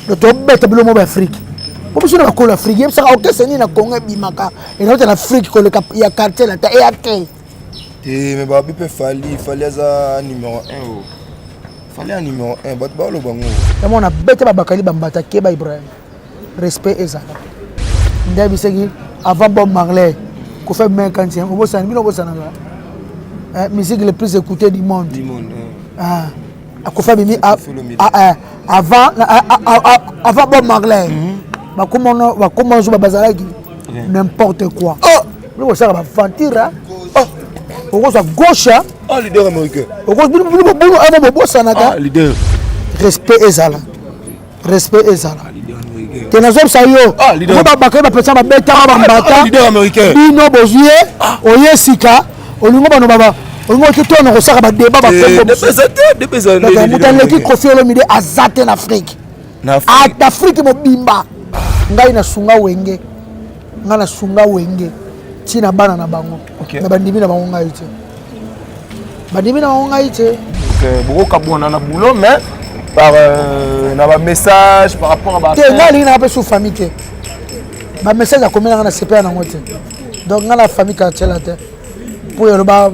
Donc tobeta biloko moko ya Afrique. Po biso na bakolo Afrique, yebisaka orchestre nini na Congo ebimaka enauta na Afrique koleka ya quartier latin eya te. Te mais babi mpe Fally, Fally aza numéro 1 o. Fally ya numéro 1 bato baloba ngo. Yango na bete babakali bambata keba Ibrahim. Respect ezala. Nde ayebisaki avant Bob Marley Koffi abimaki kanti obosana bino obosanaka. Eh, musique le plus écoutée du monde. Du monde. Ah. Koffi abimi avant avant Bob Marley. Bakoma bakoma zo bazalaki n'importe quoi. Oh, bino bosala ba aventure. Oh, okozwa gauche. Ah, leader américain. Okozwa bino bino bino amo bobosanaka. Ah, leader. Respect ezala. Respect ezala. Te nazobisa yo. Ah, leader. Ko babaka bapesa babetaka bambata. Ah, leader américain. Bino bozwi ye oye sika olingo bano baba olingo te to na kosaka ba débat ba kombo. Depesa te, depesa. Moto aleki Koffi Olomide aza te na Afrique. Na Afrique. Ata Afrique mobimba. Ngai nasunga Wenge. Ngai nasunga Wenge. Ntina bana na bango. Na bandimi na bango ngai te. Bandimi na bango ngai te. Bokokabwana na boulot mais par na ba message par rapport à ba te ngai alingi nanga mpe sous famille te. Ba message akomi nanga na sepela nango te. Donc ngai na famille quartier la te. Po yoloba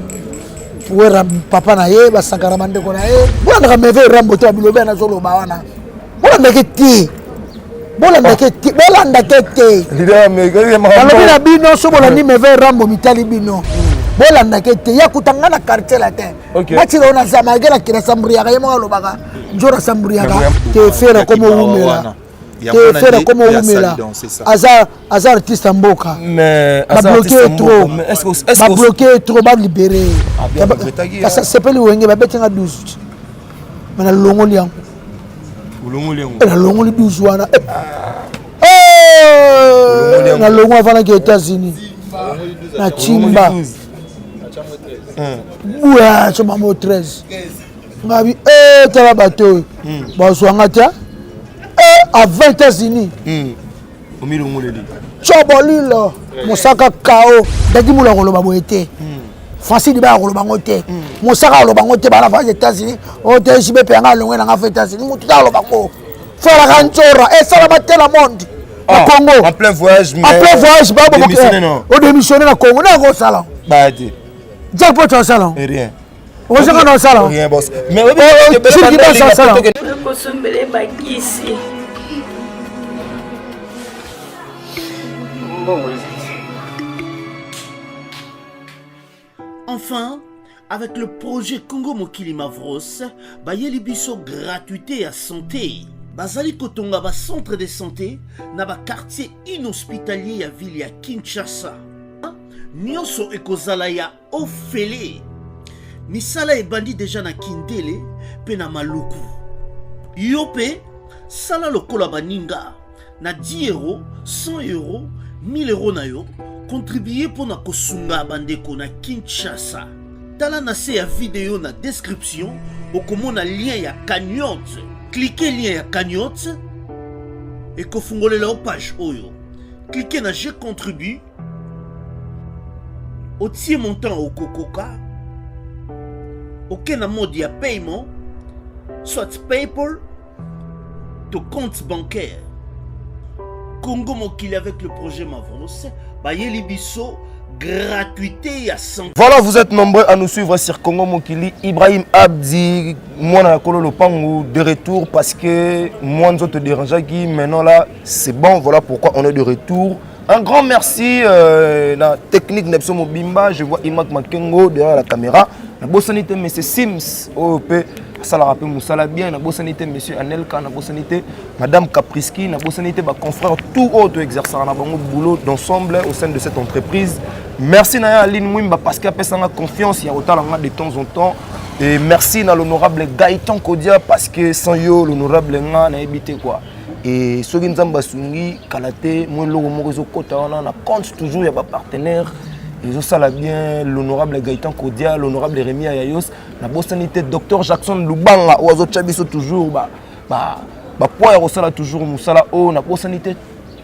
wera papa na ye basankara bandeko na ye bolandaka meve rambo te babilobe nazoloba wana bolandaki te bolandaki te bolandaki te nalobi na bino so bolandi meve rambo mitali bino bolandaki te ya kuta nga na quartier latin natila oyo naza malgré nakenda sambriaka ye moko alobaka nzora sambriaka te fere akoma owumela te fere akoma owumela aza aza artiste ya mboka babloke trop babloke trop balibere kasi asepeli Wenge babetinga 12 me nalongoli yango nalongoli 12 wana nalongoli avandaki États-Unis na Chimba buya so bango 13 ngabi tala bato oyo bazwanga te avant États-Unis. Omilongoleli Tsobolilo mosaka kao dadi mula koloba boye te. Francis Libaya koloba ngo te. Mosaka koloba ngo te bana va États-Unis o te JB mpe yanga alongwe nanga fa États-Unis mutu ta koloba ngo falaka nzora esalama te na monde na Congo en plein voyage. En plein voyage odémissionné na Congo na kosala baya te. Jack po tosala rien. Ozaka na osala rien boss, mais kosombele bakisi. Mbongo. Enfin, avec le projet Congo Mokili Mavros, bayeli biso gratuité ya santé. Bazali kotonga ba centre de santé na ba quartier inhospitalier ya ville ya Kinshasa. Nyonso ekozala ya ofele. Misala ebandi deja na Kindele mpe na Maluku. Yo mpe sala lokola baninga na 10 euro, 100 euro, 1000 euro na yo, contribue mpo na kosunga bandeko na Kinshasa. Tala na se ya video na description, okomona lien ya cagnotte. Clique lien ya cagnotte, ekofungolela yo page oyo. Clique na "Je contribue", otie montant okokoka, oke na mode ya paiement, soit PayPal to compte bancaire. Congo Mokili avec le projet Mavros bayeli biso gratuité ya santé. Voilà, vous êtes nombreux à nous suivre sur Congo Mokili. Ibrahim Abdi, moi, na Kolo Lopangu, de retour parce que moi, nous te dérangeaki. Maintenant, là, c'est bon. Voilà pourquoi on est de retour. Un grand merci, la technique Nepso Mobimba. Je vois Imak Makengo derrière la caméra. Na bosani te, monsieur Sims, OP, asalaka mpe mosala bien. Na bosani te, monsieur Anelka. Na bosani te, madame Capriski. Na bosani te, baconfrère tout oyo toexerçaka na bango boulot d'ensemble au sein de cette entreprise. Merci na ye Aline Mwimba parce que apesanga confiance ya kotala nga de temps en temps. Et merci na l'honorable Gaëtan Kodia parce que sans yo, l'honorable, nga nayebi te quoi. Et soki Nzambe asungi kala te, mwa eloko moko ezokɔta wana na compte toujours ya bapartenaire ezosala bien. L'honorable Gaëtan Kodia, l'honorable Rémi Ayayos. Nabosani te docteur Jackson Lubanga oyo azotya biso toujours bapoids ya kosala toujours mosala oyo. Nabosani te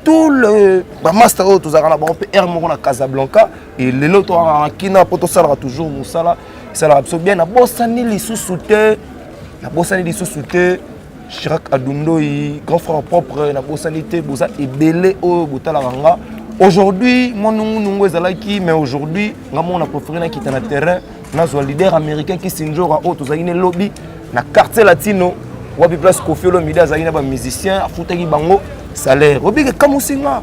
tout le bamaster oyo tozalaka na bango mpe aire moko na Casablanca et lelo tozalaka na kina mpo tosalaka toujours mosala esalaka biso bien. Nabosani lisusu te, nabosani lisusu te. Chirac Adundoi, grand frère propre, na bosani te, boza ebele oyo botalaka nga. Aujourd'hui, mwa nungu nungu ezalaki, mais aujourd'hui, nga moko na préféré na kita na terrain, nazwa leader américain Kisinjora oyo tozalaki ne lobi na quartier latino, wapi place Koffi Olomide azalaki na ba musiciens, afutaki bango salaire. Obike kamusi nga,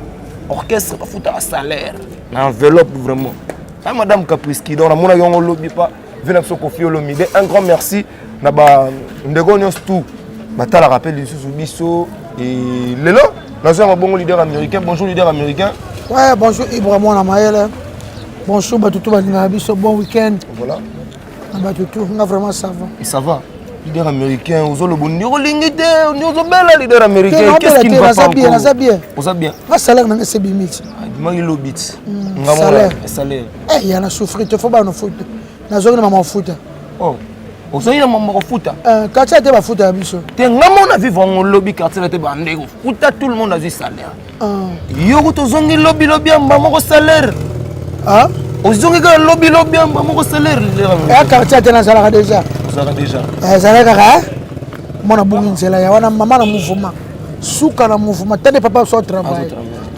orchestre bafutaka salaire na enveloppe vraiment. Ah, madame Capriski, donc namonaki yango lobi pa vie na biso Koffi Olomide. Un grand merci na ba ndeko nyonso tout batalaka mpe lisusu biso. Et lelo nazwa yango bongo leader américain. Bonjour leader américain. Ouais, bonjour Ibra mwana mayele. Bonjour bato tout balingaka biso, bon week-end. Voilà. Na bato tout, nga vraiment ça va. Et ça va. Leader américain, ozoloba ndi olingi te, ndi ozobela leader américain. Qu'est-ce qui ne va pas encore? Naza bien. Oza bien. Nga salaire nanga esebimi ti. Ebimaki lobi ti. Nga mona salaire. Eh, ya na souffrir te, faut bana futa. Nazongi na mama ofuta. Oh. Ozongi na mama kofuta? Quartier te bafuta ya biso. Te, nga mona vivre yango lobi quartier te bande kofuta, tout le monde azwi salaire. Yo kutu ozongi lobi lobi ya mbama moko salaire. Ah? Ozongi kaka lobi lobi ya mbama moko salaire. Ya quartier te nazalaka déjà. Ozalaka déjà. Ezalaka kaka mwana bungi nzela ya wana mama na mouvement. Suka na mouvement, tande papa so travail.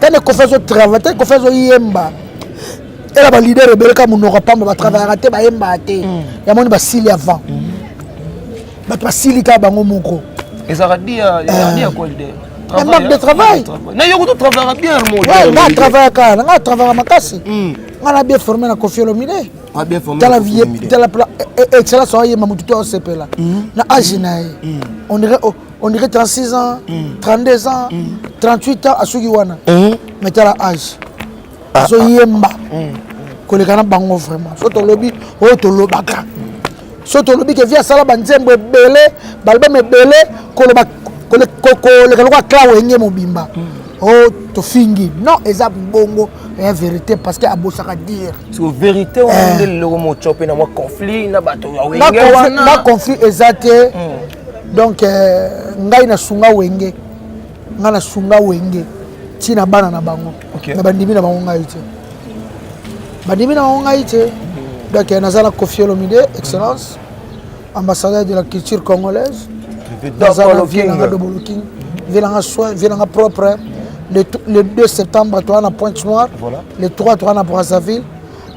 Tande Koffi azo travail, tande Koffi azo yemba. Ela ba leader ebele ka monoko pamba batravaillaka te, bayembaka te. Yamoni basili avant. Bato basili kaka bango moko. Ezalaka dia dia quoi leader? Un manque de travail. Na yo kutu travaillaka bien mo. Ouais, nga travaillaka, nga travaillaka makasi. Nga na bien formé na Koffi Olomide. Ah, bien formé. Tala vie, tala pla excellence oyemba motu to osepela. Na âge na ye. On dirait 36 ans, 32 ans, 38 ans asuki wana. Mais tala âge. Azoyemba koleka na bango vraiment. So tolobi oyo tolobaka, so tolobi ke vi asala banzembo ebele, baalbum ebele, koloba koleka lokola clan Wenge mobimba o tofingi non, eza bongo ya vérité parce que abosaka dire. So vérité wana nde leloko motyo mpe na mwa conflit na bato ya Wenge wana. Na conflit eza te. Donc ngai nasunga Wenge, ngai nasunga Wenge ntina bana na bango na bandimi na bango ngai te, bandimi na bango ngai te. Donc naza na Koffi Olomide, excellence ambassadeur de la culture congolaise. Naza na vie nanga Dobolo King, vie nanga soin, vie nanga propre. Le 2 septembre toza na Pointe Noire. Voilà. Le 3 toza na Brazzaville.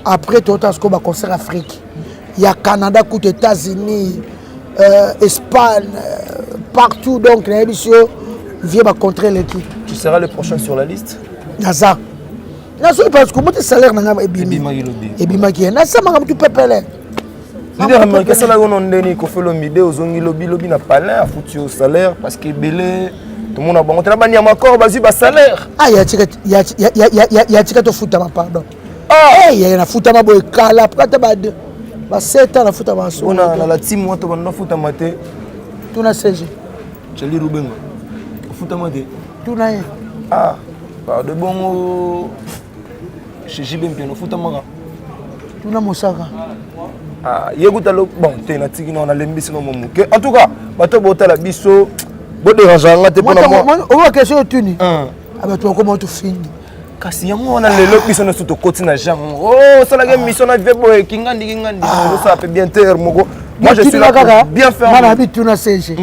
Après toyota sikoyo baconcert Afrique ya Canada kutu, États-Unis, Espagne, partout. Donc nayebi si yo vie bacontre eleki. Tu seras le prochain sur la liste. Naza nazoki parce que moti salaire na ngai ebimi. Ebimaki lobi. Ebimaki ye, nasamaka motu pepele. Leader américain, asalaki ono ndeni Koffi Olomide ozongi lobi lobi na palin, afuti yo salaire? Parce que ebele tomona bango te na banyama accord bazwi basalaire. Ah, ya tika tofutama, pardon. Ya nafutama boye kala ata ba 7 ans nafutama. Mpona na la team wana to banda ofutama te. Tuna CG. Charlie Rubenga ofutama te. Tuna ye. Ah pardon, bongo chez JB Mpiana ofutamaka? Tuna Mosaka. Ah, ye kuta lo bon te, natiki na nalembisi no moke. En tout cas bato botala biso, bodérange nga te mpona mwa oyo question otuni, bato bakoma tofingi. Kasi yango wana lelo biso nyonso tokoti na genre o osalaki émission na vie boye kingandi kingandi, osala mpe bien terre moko. Moi je suis là pour bien faire. Nga na bituna CG.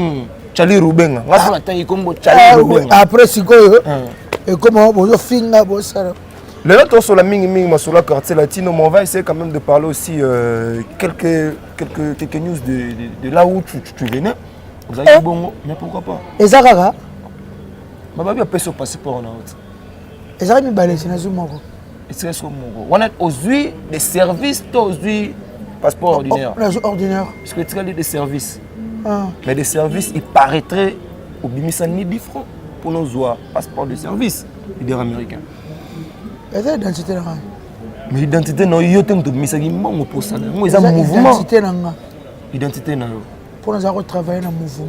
Charlie Rubenga, nga so natangi kombo Charlie Rubenga. Après sikoyo ekoma bozofinga bosala. Lelo tosola mingimingi masolo ya Quartier Latino, mais on va essayer quand même de parler aussi quelques news de là où tu venais. Ozalaki bongo, mais pourquoi pas? Eza kaka. Bababi apesi yo passeport na oti. Ezalaki mibale, esi nazwi moko. Esika so moko wana ozwi de service to ozwi passeport ordinaire? Nazwi ordinaire. Parce que etikali de service. Ah. Mais de service, il paraîtrait obimisa ni 10 francs mpona ozwa passeport de service, leader américain. Eza identité na ngai. Mais identité na yo te, moto obimisaki mbongo mposala yango eza mouvement. Identité na nga. Identité na yo. Mpo naza kotravaille na mouvement.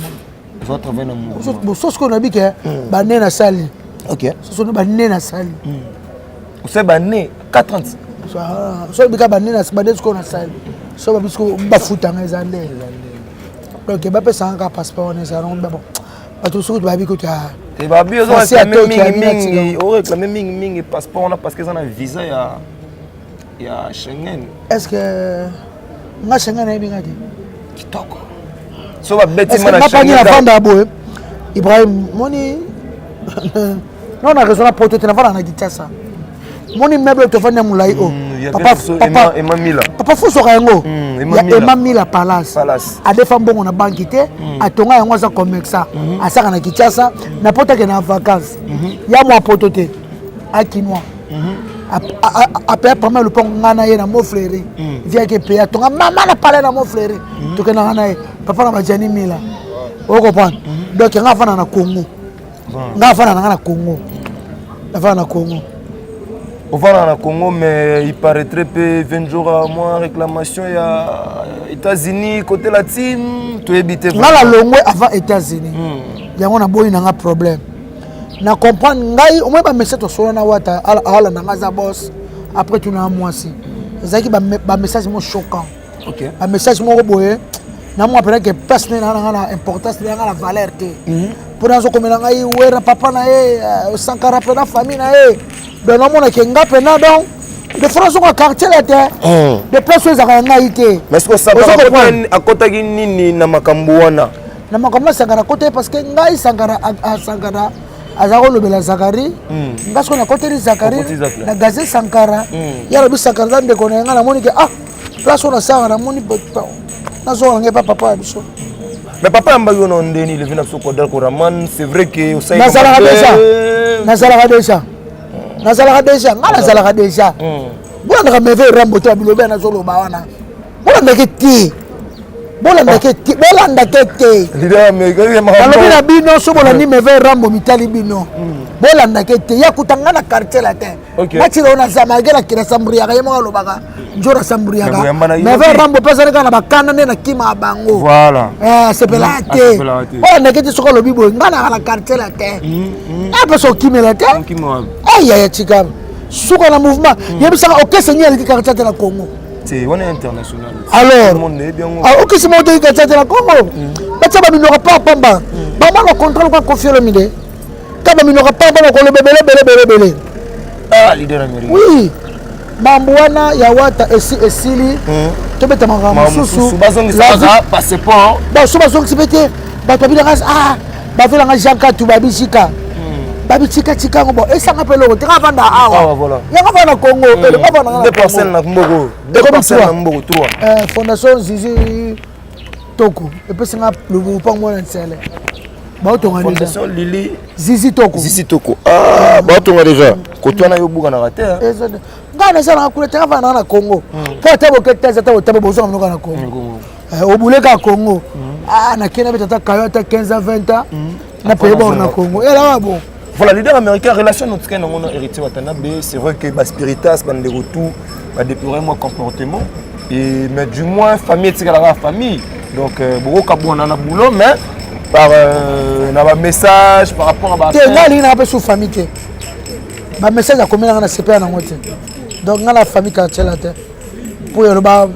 Oza travaille na mouvement. Boso sikoyo nayebi ke bane nasali. Soso bane nasali. Osali bane 4 ans. So ebika bane bane sikoyo nasali, so babi sikoyo bafutanga eza nde. Donc bapesanga kaka passeport wana, eza nango bon. Bato soki bayebi kuta. Te, babi ozoréclame mingimingi, oréclame mingimingi passeport wana parce que eza na visa ya Schengen. Est ce que nga Schengen nayebi nga te? Kitoko, so babeti ma na Schengen. Nafanda boye. Ibrahim moni non na raison na poto te navanda na Kinshasa moni meuble tofandi ya molai o hmm, papa papa papa fusoka yango hmm, ya Emma Mila Palace adefa mbongo na banki te hmm. atonga yango aza commerçant asaka na Kinshasa na poto ake na vacances ya mwa poto te akinois apeya premier lopango ngai na ye na mofleuri viaki epeya atonga mama na palais na mofleuri tokendaka na ye papa na bajani mila ocomprendre donc ngai afanda na congo ngai afanda na ngai na congo nafanda na congo ofanda na congo mais il paraîtrait mpe 20 jours à moi réclamation ya états-unis côté la team toyebi te ngai nalongwe avant états-unis yango naboyi na nga problème na comprendre ngai omoi bamessage tosola na wata aolanda ngai aza boss après tuna mwasi ezalaki bamessage moko choquant bamessage moko boye namwa mpena ke place nde naa nanga na importance nde nanga na valeur te mpo nazokomela ngai wera papa na ye euh, sankara mpena famille na ye donc namona ke nga mpena donc de fois nazonga quartier la te hmm. de place oyo ezalaka ya ngai te mais akotaki nini na makambo wana na makambo ya sankara akotaki parce que ngai sankara sankara aza kolobela zakari hmm. nga soki nakoteli zakari na gaze sankara hmm. ye alobi sankara aza ndeko na ye ngai namoni ke ah place oyo nasalaka namoni nazonga na ngai epa papa ya biso mais papa yamba yo na ndeni levi na biso kodel koraman c'est vrai que nazalaka déjà nazalaka déjà nazalaka déjà ngai nazalaka déjà bolandaka meve rambo te babilobe ya nazoloba wana bolandaki te bolandaki te bolandaki te nalobi na bino so bolandi meve rambo mitali bino bolandaki te ya kuta ngai na quartier latin natila oyo naza malgre nakenda sambriaka ye moko alobaka nzora sambriaka meve rambo mpe azali kaka na bakanda nde nakima ya bango eh, asepelaka te oyo ndeke te soki alobi boye ngai naka na quartier latin apesa okimela te ayaya tika suka na mouvement yebisaka okese nini aleki quartier te na congo alors okisi moko te quartier te na congo batia baminoko pa pamba bamwana contrat lokola koffi olomide ka baminoko pa pamba koloba ebele ebele ebele ebele ah, leader américain oui mambo wana ya wata esi esili tobeta makambo mosusu bazongisaka passeport baso bazongisi mpe te bato babinaka ah bavelanga jean katu babisika babi tika tika yango bon esanga mpe eloko te nga avanda awa yango avanda na congo eloko avanda parcelle na mboko deux parcelle na mboko trois eh, fondation zizi toko epesi nga lopango mwana nsele baotonga fondation lili zizi toko zizi toko ah baotonga déjà koto wana yo bukanaka te ngai nasalaka kuna te avanda na congo mpo ata boke te ata botaba bozonga mnoka na congo eh, obule kaka congo ah, nakei nabeta ata kayo ata 15 ans 20 ans na paye bor na congo elaka bon Voilà, leader américain, relation notre cas, on a héritier Watanabe, c'est vrai que bah, Spiritas, bah, de retour, bah, déplorer moi comportement. Et, mais du moins, famille, c'est la famille. Donc, euh, beaucoup on a un boulot, mais par euh, na ba message par rapport à ba te nga alingi nanga mpe sous famille te ba message akomela nga na sepela nango te donc nga na famille quartier la te mpo eloba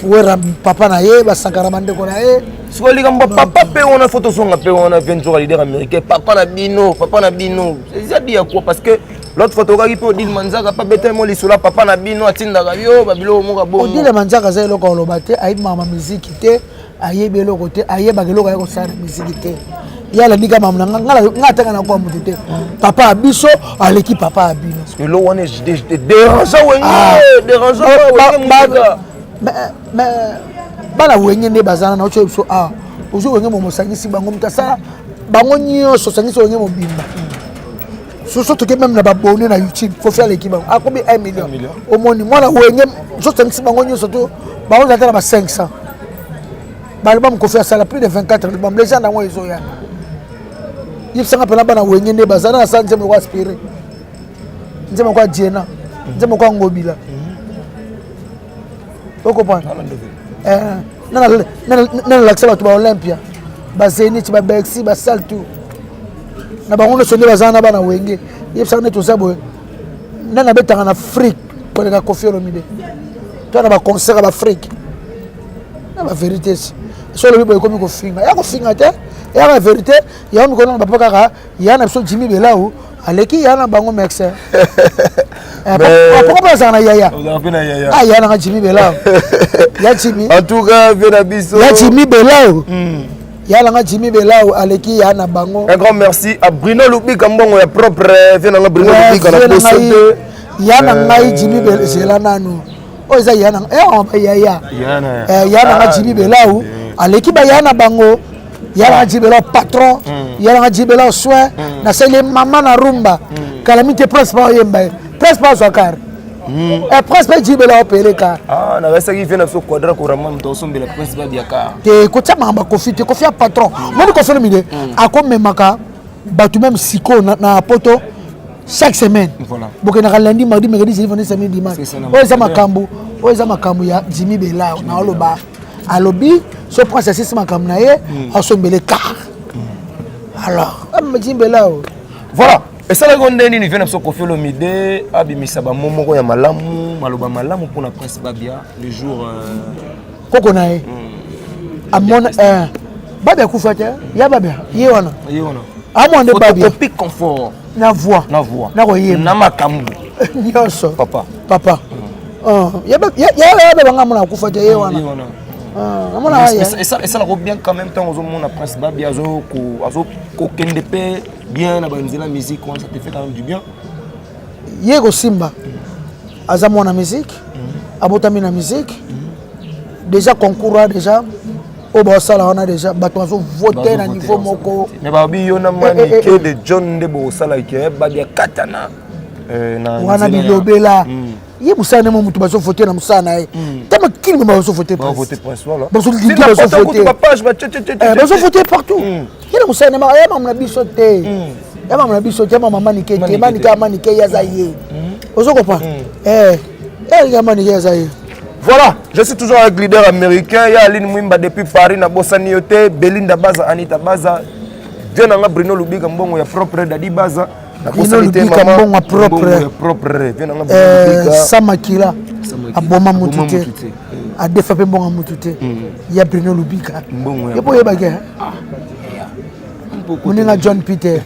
wera papa na ye basankara bandeko na ye sikoyo likambo papa mpe wana fo tozonga mpe wana 20 jours leader américain papa na bino papa na bino eza bi ya quoi parce que l'autre fois tokaki mpe odile manzaka mpe abetaki mo lisolo papa na bino atindaka yo babiloko moko bongo odile manzaka aza eloko oloba te ayebi makambo miziki te ayebi eloko te ayebaka eloko aye kosala na miziki te ye alandi ka mamu na nga nga atanga na kwa motu te papa ya biso aleki papa ya bino eloko wana dérange wenge ah. dérange bana wenge nde bazala na otyo biso awa ozwi wenge momo osangisi bango moto asala bango nyonso osangisi wenge mobimba soso toke meme na babone na youtube fofi aleki bango akomi 1 million omoni mwana wenge soso osangisi bango nyonso to bango ozala te na ba 500 baalbum kofi asala plus de 24 album legende yango ezoya yebisanga mpena bana wenge nde baza na asala nzembo lokwa aspiré nzembo lokwa diena nzembo lokwa ngobila okoprendre eh, nalakisa bato ba olympia bazenit babexi basale tout na bango nyonso nde baza na bana wenge yebisaka nde toza boye nani abetaka na afrique koleka kofi olomide to na baconcert ya baafrike na baverité si so olobi boye ekomi kofinga ya kofinga te eyaka verité yango mikolo na bapa kaka ya na biso jimi belau aleki ya na bango merci poko mpe azala na yaya ah ya nanga jimi belau ya jimi en tout cas vie na biso ya jimi belau hmm. Ya nanga Jimmy Belau aleki ya na bango. Un grand merci à Bruno Lubika mbongo ya propre vieux nanga Bruno Lubika na BCD. Ya na ngai Jimmy Belau zela nanu. Oyo eza ya na eh on ba ya ya. Ya nanga ah, Jimmy Belau aleki ba ya na bango. Ya nanga Jimmy Belau patron. Ya nanga Jimmy Belau soin. Na sali mama na rumba. Calamité prince pa oyemba. Prince pa azwa Eh, prince mpe jibela opeleka ah, nakasaki vie na biso quadra korama moto akosombela prince babiaka te kotia makambo ya kofi te kofi ya patron moni kofi olomide akomemaka bato meme sikoyo na poto chaque semaine bokendaka lundi mardi mercredi jeudi vendredi samedi dimanche oyo eza makambo oyo eza makambo ya jimmy bela naoloba alobi so prince asisi makambo na ye asombele car alors jimmy bela voilà Esalaki yo nde nini vieux na biso Koffi Olomide abimisa ba mots moko ya malamu, maloba malamu pona Prince Babia le jour euh... koko na ye amona eh, Babia akufa te ya Babia ye wana ye wana amona nde Babia photocopie confort na voix na voix na koyemba na makambo nyonso papa papa mm. ya ya ya banga amona akufa te ye wana ah, esalaka bien quand même ntango ozomona Prince Babia azokokende mpe bien na banzela musique wana ça te fait quand même du bien ye kosimba aza mwana musique abotami na musique déjà concours wana déjà oyo baosala wana déjà bato bazovote na niveau moko mais babi yo na manike eh, eh, eh. de john nde bokosala ke babia katana wana bilobela ye mosala nde mo moto bazovote na mosala na ye ta makili mema bazovote bazolingi bazovote bazovote partout ye na mosala na ya mamu na biso te ya mamu na biso te ya mama manike te manike ya manike ye aza ye ozo comprendre eh ya manike aza ye. Voilà, je suis toujours avec leader américain, ya Aline Mwimba depuis Paris, na bosani yo te, Belinda Baza, Anita Baza, Dieu nanga Bruno Lubika mbongo ya propre Dadi Baza, na bosani te mama mbongo ya propre, ya propre, Dieu nanga Bruno Lubika. Samakila aboma mutu te. Adefa pe mbongo mutu te. Ya Bruno Lubika. Mbongo ya. Ye ah. Moninga John Peter.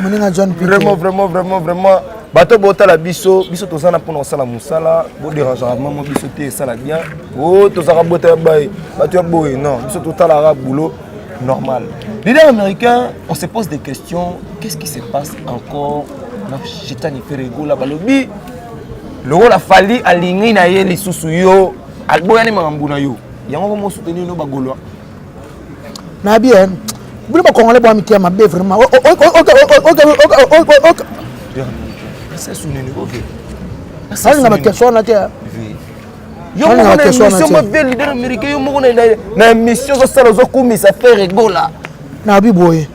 Moninga John Peter. Vraiment vraiment vraiment vraiment bato botala biso biso toza na mpona kosala mosala boderangeaka mama biso te esala bien o oh, tozalaka bota ya baye bato ya boye non biso totalaka boulot normal leader américain on se pose des questions qu'est-ce qui se passe encore na chetani ferregola balobi lokola fali alingi na ye lisusu yo aboyani makambo na yo yango komo soutenir no bagolois Na bien bino ba congolais bwa mitiya mabe vraiment. Alinga ba question wana te. Yo moko na émission ma vie leader américain yo moko na émission ozosala ozokumisa Ferre Gola. Na bi boye.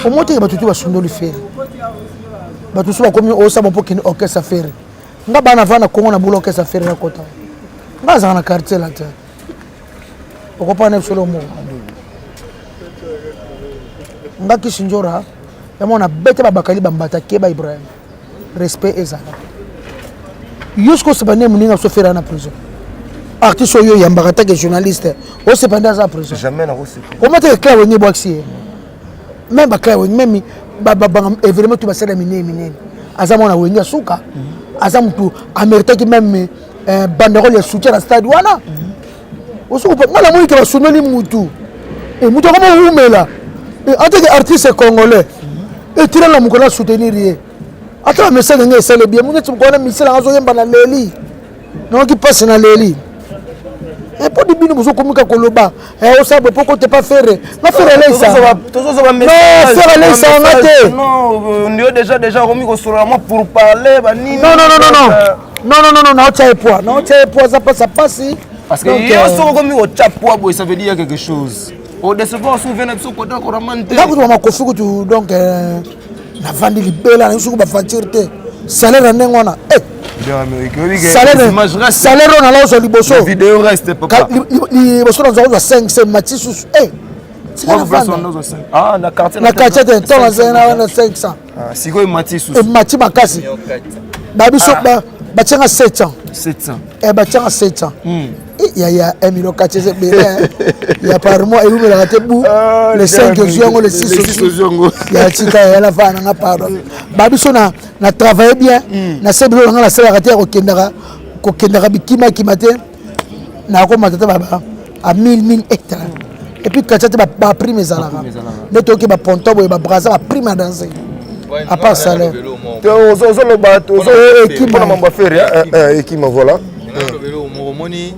Omoteke bato tu basundoli Ferre. Bato so bakomi osaba mpo kende orchestre Ferre. Nga bana vana Congo na boula orchestre Ferre na kota. Nga azala na quartier la te. Okopana biso moko. Nga Kisinjora ya mwana bete babakali bambata keba Ibrahim. Respect ezala. Yo siko osepa nde moninga biso Ferre na prison. Artiste oyo oyambaka take journaliste osepa nde aza prison. Jamais nakosepa. Omata eclair wenge ebwakisi ye. Même baclair wenge même babanga événement tout basala minene minene. Aza mwana wenge asuka. Aza mutu ameritaki même euh, banderole ya soutien na stade wana. Osokopa nga namoni ke basundoli mutu. E mutu akoma wumela. En tant que artiste congolais, etila na mokolo soutenir ye. Ata ba message ndenge esali bien, mutu neti mokolo na misela azoyemba na leli. Nayoki mpasi na leli. Mpo di bino bozokomika koloba osala boye mpo kote pa Ferre nga Ferre aleisa non Ferre aleisa nga te non ndio déjà déjà okomi kosolola mwa pour parler banini non non non non non non non non naotya ye poids naotya ye poids aza mpasi apasi. Parce que yo soki okomi kotya poids boye ça veut dire quelque chose odecevoir soki na biso kota koraman te nga kutu bamakofi kutu donc navandi libela nayebi soki baventure te salaire ya ndenge wana salaire oyo nala ozwa liboso liboso nazwa kozwa 5 mati susu na quartier te ntango nazali na 500 sikoyo emati susu emati makasi babiso batianga 700 batianga 700 yaya 1 million 400 eza ebele ya par mois ewumelaka te bu le 5 ezwi yango le 6 ozwi yango ya tika ya na vana nanga pardon babiso na na travaille bien na se biloko nanga nasalaka te ya kokendaka kokendaka bikimakima te nakomata te baba a 1000 1000 hectare. Et puis quartier te, baprime ezalaka nde toyoki baponto boye, babraza, baprime ya danse à part salaire. Ozoloba mpona mambo ya Ferre, ekima, voilà. Moko omoni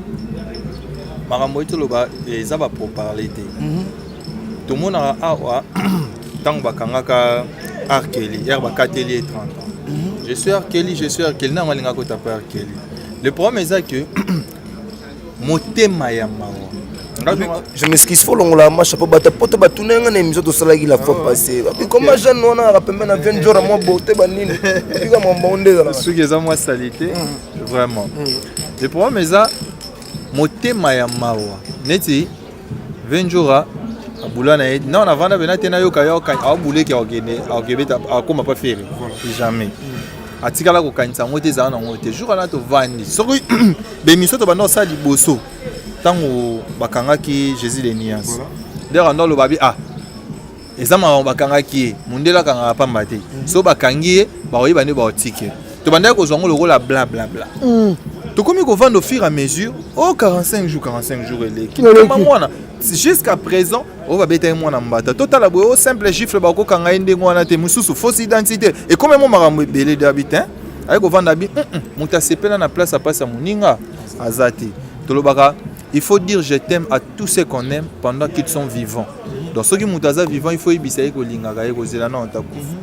makambo oyo toloba eza bapourparler te. Tomonaka awa ntango bakangaka R. Kelly, R bakateli ye 30 ans. Je suis R. Kelly, je suis R. Kelly, nango alingaka kotapa R. Kelly. Le problème eza que motema ya mawa. Je m'excuse, faut longola ma chapeau. Bato poto batuna nga na émission tosalaki la fois passée, babi comment jeune wana aka pembe na 20 jours mwa beauté banini bika mwamba nde ezalaka. Soki eza mwa salité, vraiment. Le problème eza motema ya mawa. Neti 20 jours abula na ye non, navanda pena te, nayoka yo aobuleki, akokende, akokebeta, akóma pa Ferre, jamais atikala kokanisa yango te. Ezala nango te. Jour wana tovandi, soki bémission tobanda kosala liboso ntango bakangaki Jésus de Nuance, nde ando aloba bi: "Ah, eza makambo bakangaki ye, mondele akangaka pamba te. So bakangi ye, bakoyeba nde baotike." Tobandaki kozwa yango lokola bla bla bla. Tokomi kovanda au fur et à mesure o 45 jours, 45 jours eleki. Kama mwana jusqu'à présent oyo babetaki mwana mbata, totala boye, o simple gifle, bakokanga ye ndenge wana te. Mosusu fausse identité, ekomi mo makambo ebele. Dabi te, aye kovanda bi moto asepela na place apasi ya moninga aza te. Tolobaka: il faut dire je t'aime à tous ceux qu'on aime pendant qu'ils sont vivants. Donc soki moto aza vivant, il faut yebisa ye kolingaka ye, kozela na ota kufa.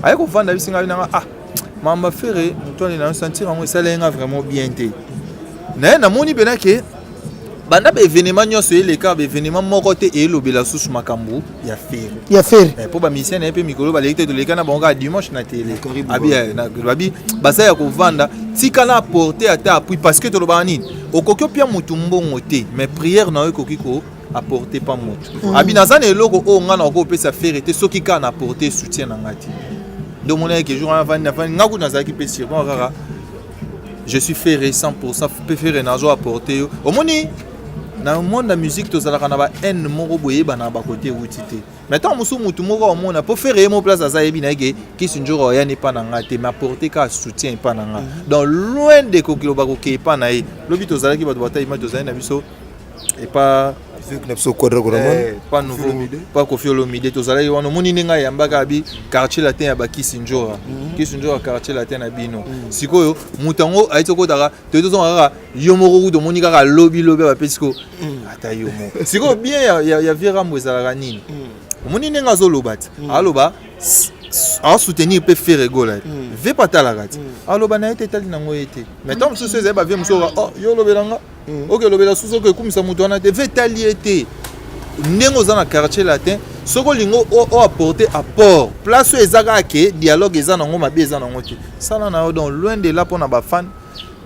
Aye kovanda bisinga binanga: "Ah, mamba Ferre, moto ane na sentir yango esala ye nga vraiment bien te." Naye namoni mpena ke banda baévénement nyonso eleka, baévénement moko te eyelobela susu makambo ya Ferre. Ya Ferre. Mpo bamusicien na ye mpe mikolo baleki te, toleka na bango kaka dimanche na tele. Abi babi baza ya kovanda, tikala apporte ata appui, parce que tolobaka nini? Okoki opia motu mbongo te, mais prière na yo ekoki ko apporte pa motu. Abi naza na eloko oyo ngai na kopesa Ferre te soki kaka na apporte soutien na ngai te. Nde omonaki ke jour wana avandi, navandi nga kutu, nazalaki mpe surpris kaka. Je suis Ferre 100 mpe Ferre nazo apporte yo. Omoni, na monde ya musique tozalaka na ba haine moko boyebana na bakote euti te. Mais ntango mosusu motu moko omona mpo Ferre ye mo place aza, yebi na ye ke kisi nzoko oyani epa na nga te, mais apporte kaka soutien epa na nga. Donc loin de kokiloba kokee epa na ye. Lobi tozalaki bato batayima, tozali na biso epa na biso Quadra. Pas nouveau, pas Kofi Olomide. Tozalaki wana, omoni ndenge ayambaka, abi Quartier Latin ya bakisi njora, kisi njora, Quartier Latin na bino. Sikoyo moto yango ayeti okotaka, toye tozonga kaka yo moko kutu, omoni kaka lobi lobi bapesi ko ata yo moko. Sikoyo bien ya vieux Rambo ezalaka nini? Omoni ndenge azoloba ti aloba asoutenir mpe Ferre Gola, ve mpe atalaka ti aloba na ye te, etali nango ye te. Mais ntango mosusu ezali bavie mosusu: "Oh, yo olobelanga, oke olobela susu, oke ekumisa moto wana te." Ve etali ye te. Ndenge oza na Quartier Latin, soki olingi oapporte apport, place oyo eza kaka ke dialogue eza nango mabe, eza nango te, sala na yo. Donc loin de là mpona bafan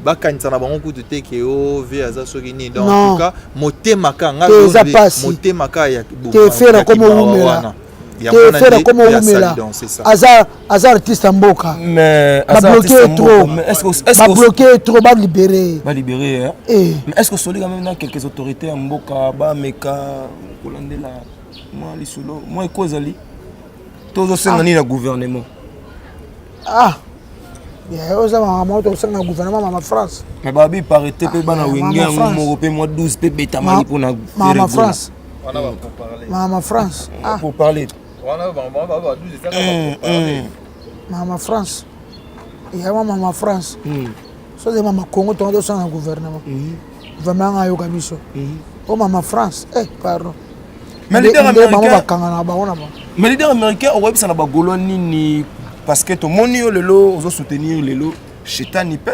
bakanisa na bango kutu te ke o ve aza soki nini. Donc en tout cas motema ka nga, motema ka ya te, Ferre akoma owumela te, Ferre akoma owumela, aza artiste ya mboka. Babloqué trop, babloqué trop, balibéré. Balibéré. Mais est ce que osoli quand même na quelques autorités ya mboka bameka kolandela mwa lisolo mwa eko ezali tozosenga nini na gouvernement? Ah, oza makambo tosenga na gouvernement, mama France. Mais babi parité mpe bana Wenge yango moko mpe mwa 12 mpe betamaki mpona mama France, mama France. Pour parler. Mama France, yango mama France, so ozali mama Congo, tonga tosala na gouvernement, gouvernement anga ayoka biso. O mama France, eh pardon. Mais leader américain, bakanga na bango na bango. Mais leader américain, okoyebisa na bagaulois nini? Parce que tomoni yo lelo ozosoutenir lelo Shetani mpe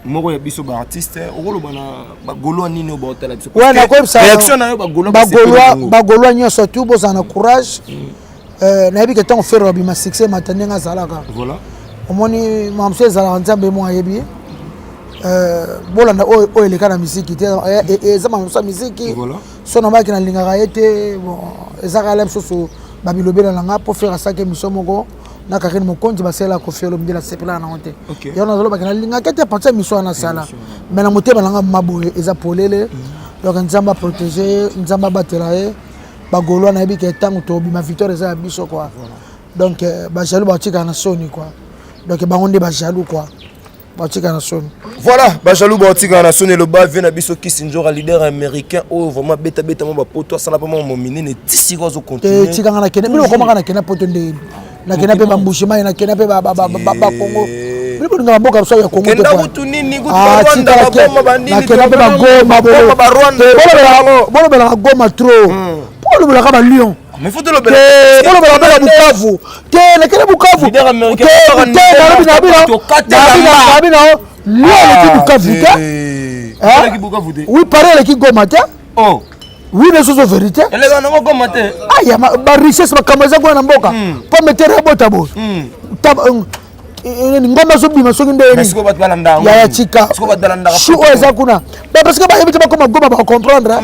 moko ya biso baartiste. Okoloba na bagaulois nini oyo baotala biso? Ouais, nakoyebisa réaction na yo, bagaulois? Bagaulois nyonso tu, bozala na courage. Nayebi ke ntango Ferre abima, succès emata ndenge azalaka. Omoni, makambo ezalaka, Nzambe mo ayebi. Bolanda oyo eleka na misiki te, eza makambo ya misiki. So nabaki nalingaka ye te, bon, eza kala mosusu babilobela na nga mpo Ferre asalaki émission moko na Karine Mokonzi, basalela Kofi Olomide, nasepelaka nango te. Yango nazolobaki nalingaki te parti ya émission wana asala, mais na motema nanga maboye eza polele. Donc Nzambe aprotege ye, Nzambe abatela ye. Bagaulois, nayebi ke ntango tobima, victoire eza ya biso quoi. Donc bajaloux batikala na soni quoi. Donc bango nde bajaloux quoi. Batika na soni. Voilà, ba jaloux batika na soni eloba vie na biso Kisi Ndjora leader américain oyo vraiment beta beta mo ba poto asala pa mo minene tisi ko zo continuer. Eh tika nga na kende bino komaka na kende poto ndeni. Na kende pe ba mbushima na kende pe ba ba ba ba Congo. Bino bolinga mboka biso ya Congo te. Kenda kutu nini kutu ba ah, Rwanda ba Goma ba nini. Na kende pe ba Goma ba Rwanda. Bolobelaka Goma trop. Bolobelaka ba Lyon. Mais faut tolobela. Te bolobela bela Bukavu. Te nakende Bukavu. Te nalobi na bino. Na bino Lyon eleki Bukavu te. Eleki Bukavu te. Oui Paris eleki Goma te. Oh. Oui mais soso vérité. Eleka nango Goma te. Ah ya ba richesse makambo eza kuna na mboka. Pomme terre ebota boye. Ngomba azobima soki nde yaya tika shu oyo eza kuna parce que bayebi te bakoma Goma bacomprendre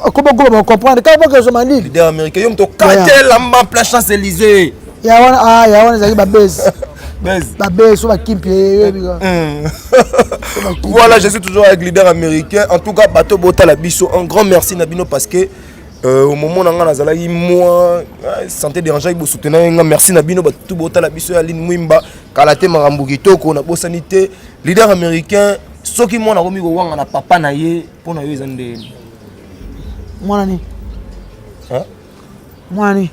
akoma Goma bacomprendre kaka bokezwa malili leader américain yo moto okatela mba plein Champs Élysées ya wana ah ya wana ezalaki babese babese oyo bakimpi eyebi voilà je suis toujours avec leader américain en tout cas bato botala biso un grand merci na bino parce que Euh, au moment na nga nazalaki moi santé dérangeaki bosoutenaki nga merci na bino bato botala biso ya line mwimba kala te makambo kitoko nabosani te leader américain soki mwana akomi kowanga na papa na ye mpo na yo eza ndeni mwana nini mwana nini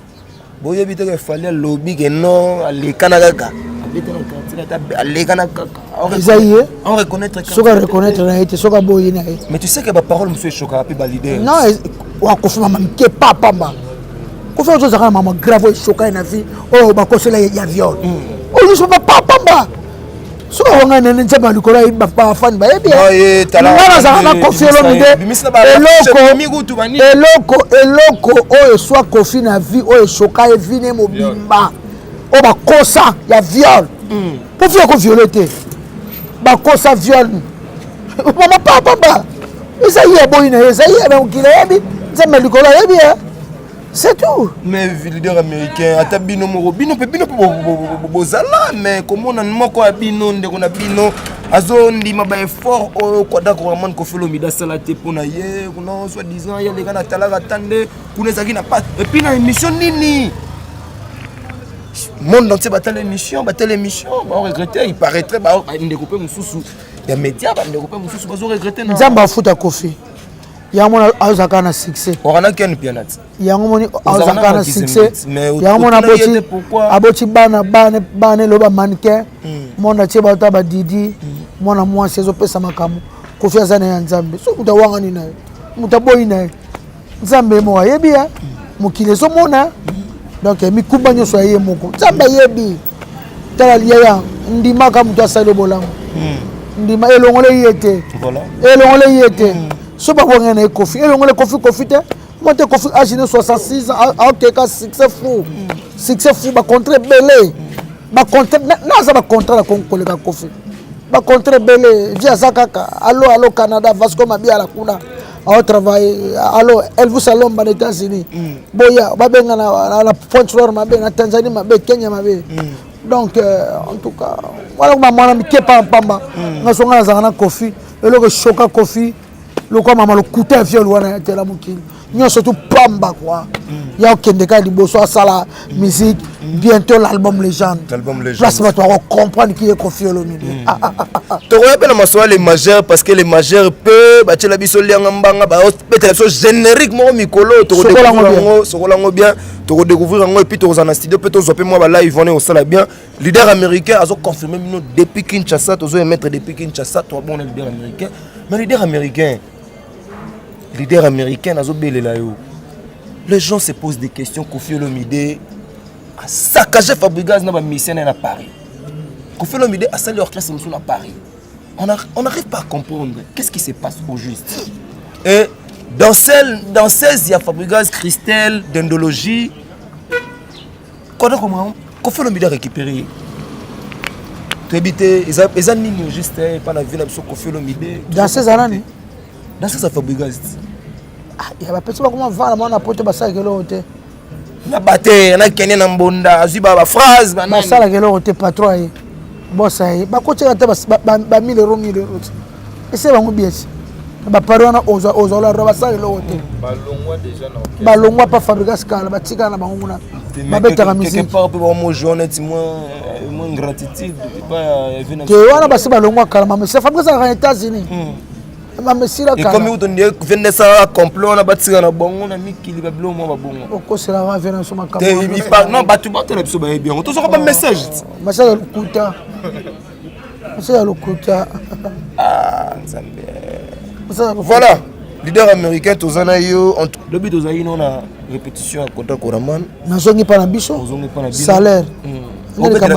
boyebi te ke Fally alobi ke non alekana kaka alekana kaka eza ye on reconnaître soki areconnaître na ye te soki aboyi na ye mais tu sais que baparole mosusu eshokaka mpe baleader non akofuma mike papamba kofi ozozaka na mama grave oyo eshoka ye na vie oyo bakosela ya viol oyo nyonso papamba soki awanga nene nzambe ya likolo ayebi bafani bayebi nga nazalaka na Koffi Olomide eloko eloko eloko oyo eswa Koffi na vie oyo eshoka ye vie ne mobimba oyo bakosa ya viol mpo fi akoviole te bakosa viol mama papamba eza ye aboyi na ye eza ye na mokili ayebi nzambe ya likolo ayebi ye c'est tout. Mais leader américain ata bino moko bino mpe bino mpe bozala mais komona moko ya bino ndeko na bino azondima baeffort oyo Quadra Koraman Koffi Olomide asala te mpo na ye kuna soit disant ye aleka na talaka ata nde kuna ezalaki na pate et puis na émission nini monde entier batala émission batala émission baoregrete il paraîtrait bandeko mpe mosusu ya média bandeko mpe mosusu bazoregrete nzambe afuta Koffi yango mona azalaka na succès wakana ken pianat yango moni azalaka na succès yango mona aboti aboti bana bana bana eloba mannequin monde atie bato ya badidi mwana mwasi ezopesa makambo Koffi aza na ye ya nzambe so moto awangani na ye moto aboyi na ye nzambe ye moko ayebi ya mokili ezomona donc mikumba nyonso ya ye moko nzambe ayebi tala yaya ndimaka moto asali bolamu ndima elongole ye te elongole ye te so babwanga na ye Koffi elongole Koffi Koffi te mo te Koffi age ne 66 ans aokeka succès fou succès fou bacontre ebele bacontre naza bacontre na koleka Koffi bacontre ebele vi aza kaka alo alo Canada Vasco Mabiala kuna aotravaille alo Elvis Alomba na États-Unis boya babenga na Pointe Noire mabe na Tanzanie mabe Kenya mabe donc en tout cas wana kuma mwana mike pambapamba nga so nga nazalaka na Koffi eloko eshoka Koffi lokwa mama lokuta ya viol wana ya tela mokili nyonso tu pamba kua ya okende kaka liboso asala musique bientôt l'album légende place bato bakocomprendre qui est Koffi Olomide. Tokoya mpe na masolo ya les majeurs parce que les majeurs mpe batiela biso lianga mbanga babetela biso générique moko mikolo tokodécouvrir yango sokola yango bien tokodécouvrir yango et puis tokozala na studio mpe tozwa mpe mwa balive wana osala bien leader américain azoconfirme bino depuis Kinshasa tozoemettre depuis Kinshasa toabona leader américain mais leader américain leader américain nazobelela yo les gens se posent des questions Koffi Olomide asakage Fabregas na bamusicien na ye na Paris Koffi Olomide asali orchestre mosusu na Paris on n'arrive pas à comprendre qu'est-ce qui se passe au juste et dans celle dans 16 il y a Fabregas Christelle d'Indologie comment Koffi Olomide a récupéré toyebi te eza nini au juste epa na vie na biso Koffi Olomide danseuse anani danseuse ya Fabregas ya bapesi bakoma vana mwana poto basalaka eloko te na bater nakende na mbonda azwi baphrase basalaka eloko te patron aye bosa ye bakotiaka te ba 1000 euro 1000 euro te ese bango biesi bapari wana ozwa basala eloko te balongwa pa Fabregas kala batikala na bango kuna. Babetaka musique part mpe bamojoa neti moins gratitude te wana basi balongwa kala mamesila fabrice azalaka na États-Unis. Mamesila kala ekomi kutu nde vende esalaka complot wana batika na bango na mikili babilo mwa babongo. Okoselaka ve na biso makambo. Non, bato batala biso bayebi yango, tozwaka bamessage. Message ya lokuta, message ya lokuta. Ah, Nzambe. Voilà, leader américain, toza na yo. Lobi tozalaki no na répétition ya Kota Koraman. Nazongi mpa na biso salaire. Obetela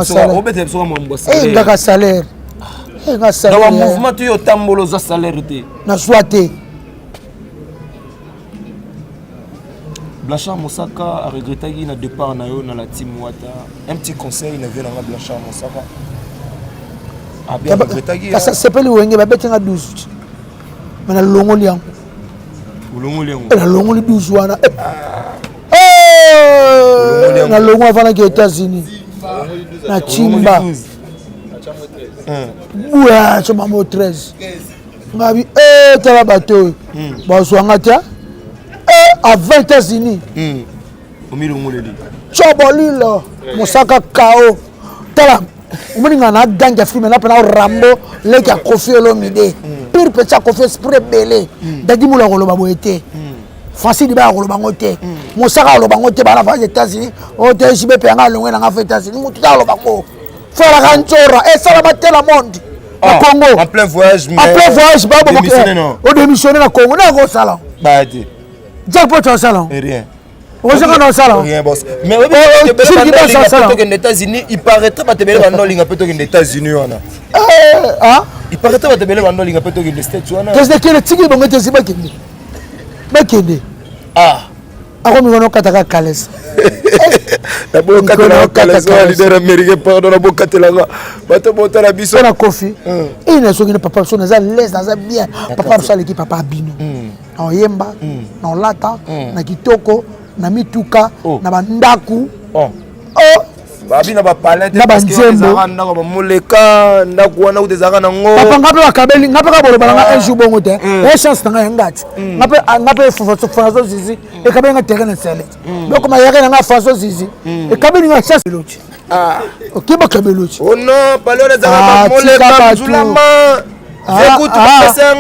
biso mambo. Ngaka salaire, nga salaire mouvement to yo otambola, ozwa salaire te? Nazwa te. Blanchard Mosaka aregretaki na départ na yo na la team Wata. Un petit conseil na vie nanga, Blanchard Mosaka aregretaki. Kasi asepeli Wenge babetinga 12, me nalongoli yango. Olongoli yango? Nalongoli 12 wana, nalongoli avandaki États-Unis na Chimba buya somamo 13. Ngabi tala bato oyo bazwanga te avant États-Unis. Omilongoleli. Cobolilo Mosaka kao tala, omoni nga na gangi ya filme na mpena Rambo, leki ya Kofi Olomide, pire petit ya Kofi, esprit ebele. Dadi Mula koloba boye te, Francis Diba akoloba ngo te, Mosaka aloba ngo te. Bana voyage États-Unis oyo te, JB mpe yanga alongwe nanga fo États-Unis, motu te aloba ngo falaka nzora esalama te na monde na Congo. En plein voyage. En plein voyage, odémissionne na Congo, nakosala. Baya te. Jack Poto asala. Rien. Ozaka na osala. Rien, boss. Mais tokende États-Unis, il paraîtrait bato ebele bando olinga mpe tokende États-Unis wana. Il paraîtrait bato ebele bando olinga mpe tokende States wana. Kende, tiki bongo tesi, bakende, bakende. Akomi wana okataka kalesa. Nabokatelaka kalesa, leader américain, pardon, nabokatelanga bato botala biso. Mpona Kofi e nazongi na papa biso, naza lese, naza bien. Papa biso aleki papa abino na oyemba, na olata na kitoko, na mituka, na bandako. Babi na bapalin. Na banzembo. Ndako bamoleka, ndako wana kuta ezalaka nango. Papa, nga mpe bakabeli nga mpe kaka boloba na nga un jour bongo te. E chance na ngai ya ngati, nga mpe François Zizi ekabeli nga terrain na sele, donc mayaka na nga François Zizi ekabeli nga chance eloti oke bakabeli oti. Oh non, pale wana ezalaka bamoleka nzulama.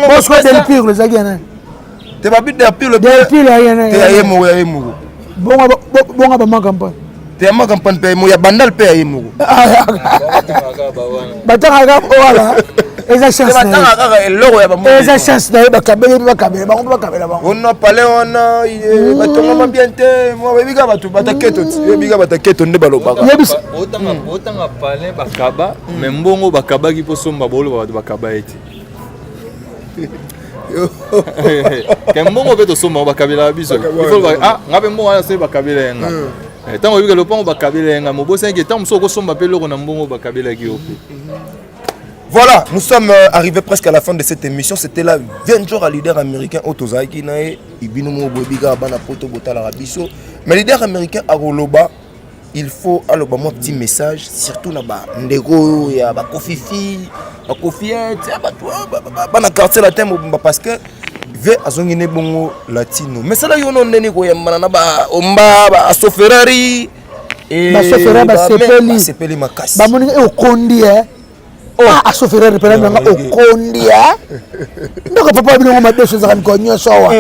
Bosco Delpire ezalaki ya nani? Te, babi Delpire. Delpire ya nani? Te, ya ye moko, ya ye moko. Bonga bama campagne. Te, ya ma campagne mpe ya ye moko, ya Bandal mpe ya ye moko. Batangaka wala, eza chance. Batanga kaka eloko ya bango. Eza chance na ye, bakabeli mpe bakabela bango, mpe bakabela bango. Ono pale wana batongama bien te, bayebi kaka bato bataketo, yebi kaka bataketo nde balobaka. Otanga palin bakaba, mais mbongo bakabaki mpo somba, boloba bato bakaba ye te. Ke mbongo mpe tosomba, bakabelaka biso. Ah, nga mpe mbongo wana soki bakabela ye nga, ntango oyebika lopango bakabela ye nga, mobosaki ntango mosusu okosomba mpe eloko na mbongo bakabelaki yo mpe. Voilà, nous sommes arrivés presque à la fin de cette émission. C'était là 20 jours à leader américain Otozaki nae ibino mo bobiga bana poto botala biso. Mais leader américain akoloba, il faut aloba moi petit message surtout na ba ndeko ya ba kofifi, ba kofiette, ba bana quartier latin mobimba, parce que ve azongi ne bongo latino. Mais sala yo no ndeni koyambana na ba omba ba aso Ferrari. Baso Ferrari basepeli. Basepeli makasi. Bamoni okondi e aso Ferrari mpena nanga okondi e ndoko papa bilongo madeso ezalaka mikolo nyonso awa,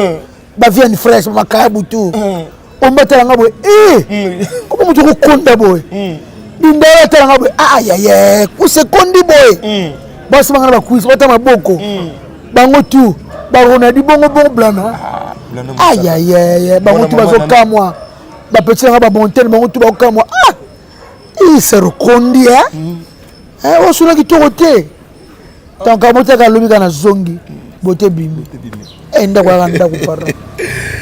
baviande fraîche, bamakaya butu ombatalanga boye e koma moto kokonda boye, bindala atalanga boye, ayaye kusa ekondi boye, basi banga na bakwisi bata maboko bango tu baronadi bongo bongo blana, ayayeye bango tu bazokamwa, bapeti nanga bamontene bango tu bakokamwa. Ah, iserokondi e osuna kitoko te, donc amotaka alobi kaka nazongi bote bimi ndako yaka ndako. Pardon,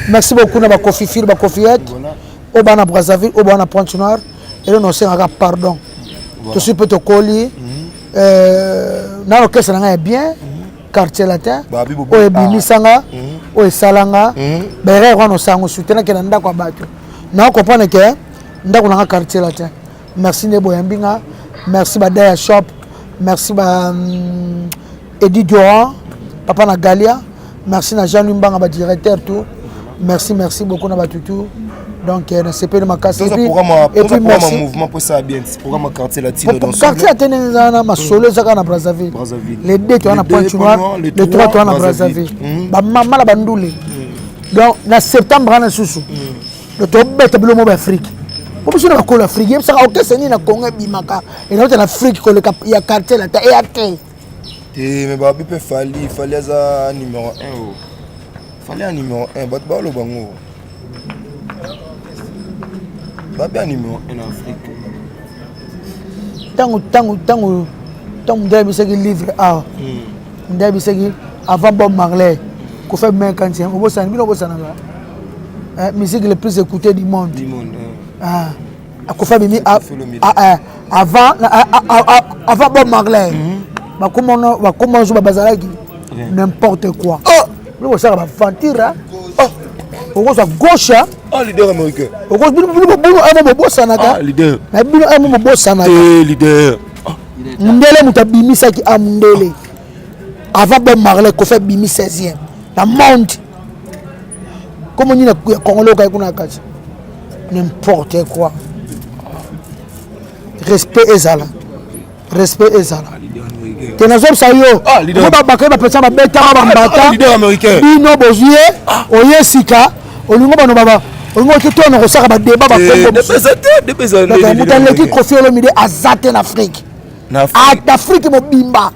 merci beaucoup na bakofifile, bakofiete oyo bana Brazzaville, oyo bana Pointe Noire. Elo nosengaka pardon, tosi mpe tokoli na orchestre na ngai ya bien, Quartier Latin, oyo ebimisanga, oyo esalanga baerreur wana osango soutenake na ndako ya bato na comprendre ke ndako nanga Quartier Latin. Merci nde boyambi nga, merci badaya shop, merci ba Edi Durand, papa na Galia, merci na Jean Louis Mbanga, badirecteur tout. Merci, merci beaucoup na batutu. Donc euh, nasepeli makasi. Et puis merci. Mouvement pour ça bien. Programme quartier latino dans quartier latino eza na masolo eza kaka na Brazzaville. Les deux toza na Pointe Noire, les trois toza na Brazzaville. Ba mama na bandule. Donc na septembre wana susu. Donc tobeta biloko moko ya Afrique. Po biso na bakolo Afrique, yebisaka orchestre nini na Congo ebimaka enauta na Afrique koleka ya quartier latin eya te. Te mais babi mpe Fally, Fally aza numéro 1 o. Fally ya numéro 1 bato baloba ngo. Babi ya numéro 1 na Afrique. Ntango ntango ntango ntango mundele abisaki livre awa mundele abisaki avant Bob Marley Koffi abimaki kanti obosana bino obosanaka musique le plus écouté du monde, du monde ah. Koffi abimi avant avant Bob Marley bakoma zoba bazalaki n'importe quoi. Bino bosaka baventure, okozwa gauche. Ah, leader américain. Bino amo bobosanaka na bino amo bobosanaka. Leader. Mundele moto abimisaki a mundele avant Bob Marley, Koffi abimi 16e na monde. Komo nini ya congolais okai kuna kati? N'importe quoi. Respect ezala, respect ezala te. Nazobisa yo po babaka bapesa babetaka bambata. Bino bozwi ye oye sika olingo bano baba olingo te to na kosaka badeba bakongo. Moto aleki Koffi Olomide aza te na Afrique, na Afrique mobimba.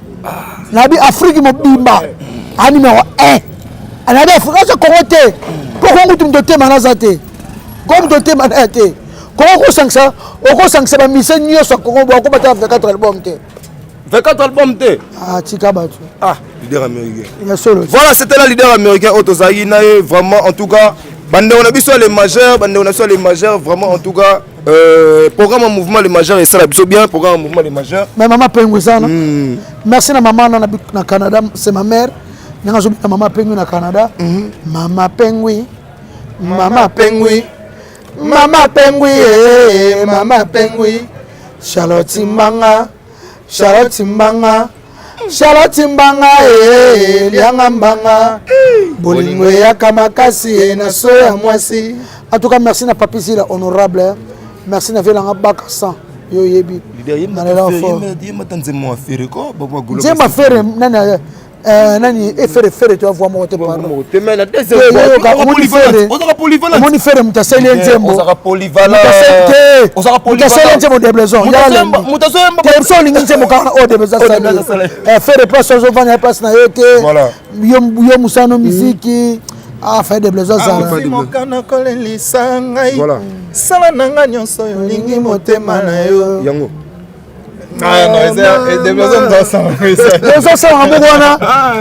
Nabi Afrique mobimba a numéro 1. Nabi Afrique aza Congo te, mpo Kongo kutu moto otema naza te. Kongo moto otema na ya te. Kongo okosangisa, okosangisa bamise nyonso ya Kongo, bakobata 24 album te. 24 album te. Ah, tika bato. Ah, leader américain. Ya solo. Voilà, c'était la leader américain oyo tozalaki na ye. Vraiment, en tout cas, bandeko na biso ya les majeurs, bandeko na biso ya les majeurs, vraiment, en tout cas, programme en mouvement les majeurs esala biso bien, programme en mouvement les majeurs. Mais mama Pengu eza wana. Merci na mama na, na Canada, c'est ma mère ndenge azobina. Mama Pengwi na Canada, mama Pengwi, mama Pengwi, mama Pengwi, eh, mama Pengwi, Charlotte Mbanga, Charlotte Mbanga, Charlotte Mbanga, eh, lianga mbanga, bolingo eyaka makasi e na so ya mwasi. En tout cas, merci na Papi Zila honorable, merci na vielanga baka 100 yo oyebi. Nalela fort. Yemata nzembo ya Ferre ko. Nzembo Ferre nani? Nani e Ferre? Ferre to avoi moko te, pardon. Omoni Ferre, moto asali ye nzembo te, moto asali ye nzembo deblaison te. Biso olingi nzembo kaka oyo deblaison asali. Ferre place azovanda ye place na ye te. Yo mosano miziki afa deblaison azala. Mokana kolelisa ngai, sala na nga nyonso oyo olingi motema na yo. Yango. Ezosalaka moko wana,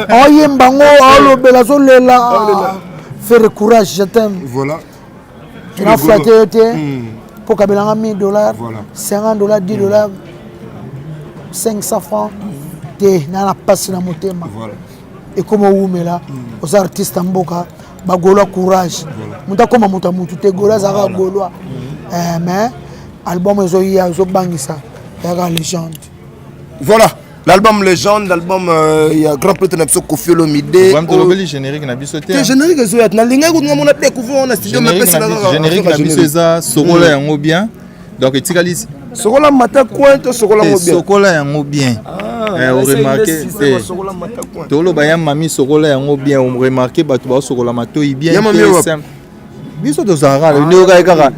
aoyemba ngo, aolobela, azolela. Ferre, courage, je t'aime. Voilà. Naflate yo te mpo kabelanga 1000 dollars, 50 dollars, 10 dollars, 500 francs te. Na na mpasi na motema ekoma owumela. Oza artiste ya mboka bagaulois, courage. Moto akoma moto ya motu te, gaulois azalaka gaulois. Mais album ezoya, ezobangisa, yaka légende. Voilà l'album légende, l'album ya grand prêtre na biso Koffi Olomide. Tolobeli générique na biso te. Générique ezoya, nalingaki kotunga mona découvrir wana studio. Générique na biso eza sokola yango bien, donc etikali. Sokola mata coin to sokola yango bien? Sokola yango bien. Oremarquer te, toloba ya mami, sokola yango bien. Oremarquer bato baosokola matoi bien te. Biso tozalaka nde okaki kaka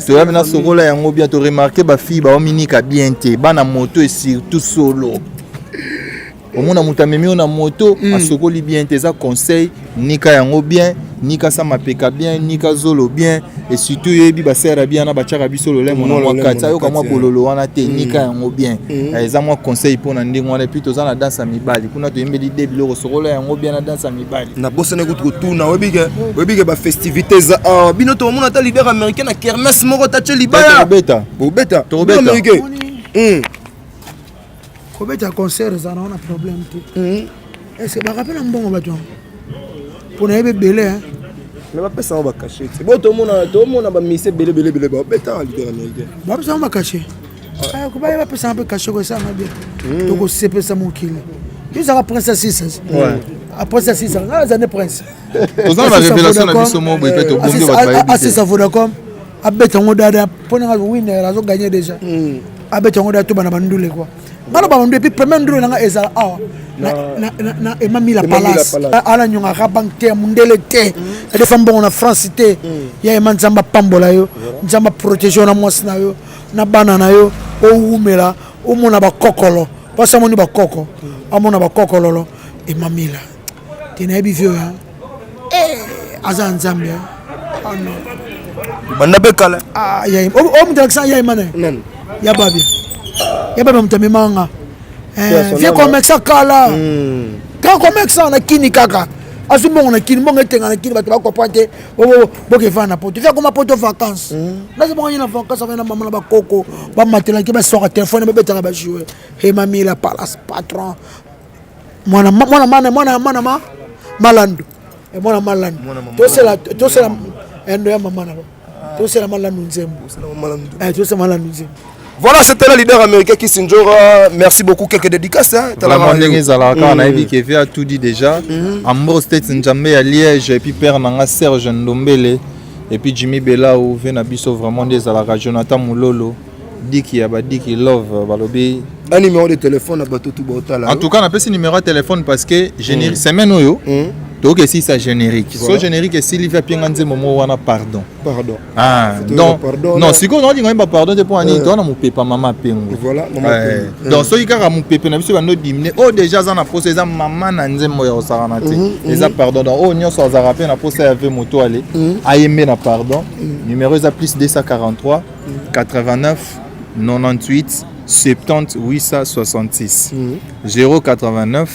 toya mpena. Sokola yango bien. Toremarquer bafille baominika bien te, bana moto, et surtout solo. Omona moto amemi yo na moto, asokoli bien te. Eza conseil, nika yango bien, nika sa mapeka bien, nika zolo bien, et surtout yoyebi basere bien wana batiaka biso lolemo na mwa kati, ayoka mwa bololo wana te. Nika yango bien, eza mwa conseil mpona ndenge wana. Et puis toza na danse ya mibali kuna, toyembeli de biloko, sokola yango bien na danse ya mibali. Nabosani kutu kotuna, oyebike bafestivité eza awa, bino tomona ata leader américain na kermesse moko tatie libaya? Tokobeta. Bobeta? Tokobeta. Américain. Kobeta concert eza na wana problème te. Est-ce bakapela mbongo bato yango mpo nayebi ebele? Mais bapesa yango bacachet te. Bo tomona, tomona bamise ebele ebele ebele babeta, leader américain. Bapesa yango bacachet, baye bapesanga mpe cachet, koesanga bien, tokosepesa mokili. Yo ezalaka princesse. Après asisa nga naza nde prince. Toza na barévélation na biso moko boye mpe tobongi bato bayebi te. Asisa Vodacom, abeta yango dada mpo nanga winner azoganye déjà. Abeta yango dada, tobana bandule kua nga na bandule. Et puis premier ndule nanga ezala awa na Emamila Palace. Ala nyongaka banque te ya mundele te, adefa mbongo na France te. Ya Ema, Nzambe apambola yo, Nzambe aprotege yo na mwasi na yo na bana na yo, owumela, omona bakokolo mpasi, amoni bakoko, amona bakokololo. Emamila te, nayebi vieux ya aza Nzambe. Ah non. Banda mpe kala. Ah, ya o moto alakisa ya Ema na Nani? Ya Babia, ya Babia moto amemanga vieux commerçant kala, grand commerçant na Kini kaka, azwi mbongo na Kini, mbongo etenga na Kini, bato bacomprendre te. Bokevanda na poto, vieux akoma poto vacance, naza bongo ye na vacance, avai na mama na bakoko, bamatelaki, baswaka telefone, babetaka bajouer. Emamila Palace, patron, mwana mwana mwana mwana mwana ma malandu, mwana malandu, tosela tosela endo ya mama na tosela malandu nzembo, tosela malandu nzembo. Voilà, c'était le leader américain Kisindjora. Merci beaucoup. Quelques dédicaces. Hein. Vraiment, ndenge ezalaka kaka, nayebi ke vieux a tout dit déjà. Ambrose Tete Nzambe ya Liège, et puis père nanga Serge Ndombele, et puis Jimmy Belau, ve na biso vraiment nde ezalaka Jonathan Mulolo, Diki ya badiki love balobi. Un numéro de téléphone à bato tout botala. En tout cas, napesi numéro ya téléphone parce que générique semaine oyo toyoki esisa générique. So générique esili, vieux apienga nzembo moko wana, pardon. Pardon. Ah, donc non, sikoyo naolinga oyemba pardon te mpo ani toza na mopepa mama pengo. Voilà, mama Pengo. Donc soki kaka mopepe na biso bando dimine oyo déjà aza na posa, eza mama na nzembo ya kosakana te, eza pardon. Donc oyo nyonso azalaka mpe na posa ya ve moto ale ayembe na pardon, numéro eza plus 243 89 98 70 866, 089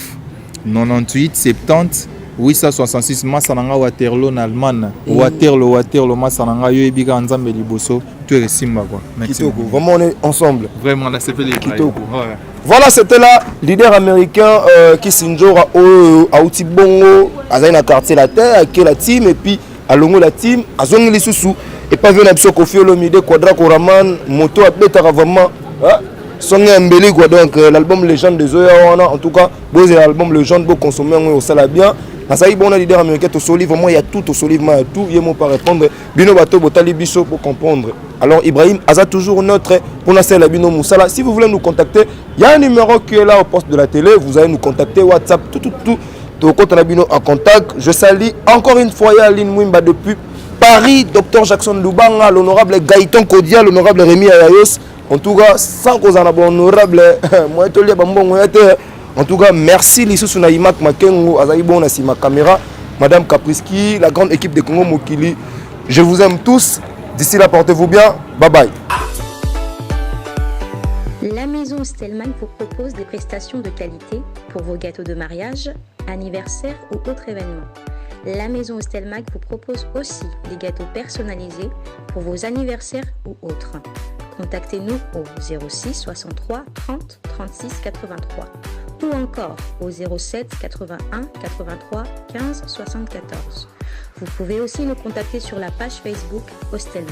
98 70 866. Masa na nga Waterloo na Allemagne, Waterloo, Waterloo, masa na nga, yo yebi kaka Nzambe liboso to esimba quoi. Merci. Kitoko. Vraiment, on est ensemble. Vraiment nasepeli. Kitoko. Ouais. Voilà, c'était là, leader américain Kisindjora oyo auti bongo, azali na Quartier Latin, ake la team et puis alongo la team, azongi lisusu et pas na biso Koffi Olomide, Quadra Koraman, moto abetaka vraiment, hein, songe ya mbeli quoi. Donc l'album Légende des Oya wana, en tout cas, bozela l'album Légende, bo consommer yango, osala bien. Nazali bon na leader américain, tosoli vraiment ya tout, tosoli vraiment ya tout, ye mo pas répondre bino bato botali biso pour comprendre. Alors Ibrahim aza toujours notre pour nasala bino mosala. Si vous voulez nous contacter, il y a un numéro qui est là au poste de la télé, vous allez nous contacter, WhatsApp, tout tout tout, tokota na bino en contact. Je salue encore une fois ya Aline Mwimba depuis Paris, Docteur Jackson Lubanga, l'honorable Gaëtan Kodia, l'honorable Rémi Ayayos. En tout cas, sans kozala bon honorable moi tolia bambongo ya te. En tout cas, merci lisusu na Imak Makengo, azali bon na sima caméra, Madame Capriski, la grande équipe de Congo Mokili. Je vous aime tous. D'ici là, portez-vous bien. Bye bye. La maison Stellman vous propose des prestations de qualité pour vos gâteaux de mariage, anniversaire ou autres événements. La maison Stelmag vous propose aussi des gâteaux personnalisés pour vos anniversaires ou autres. Contactez-nous au 06 63 30 36 83 ou encore au 07 81 83 15 74. Vous pouvez aussi nous contacter sur la page Facebook Hostelmac.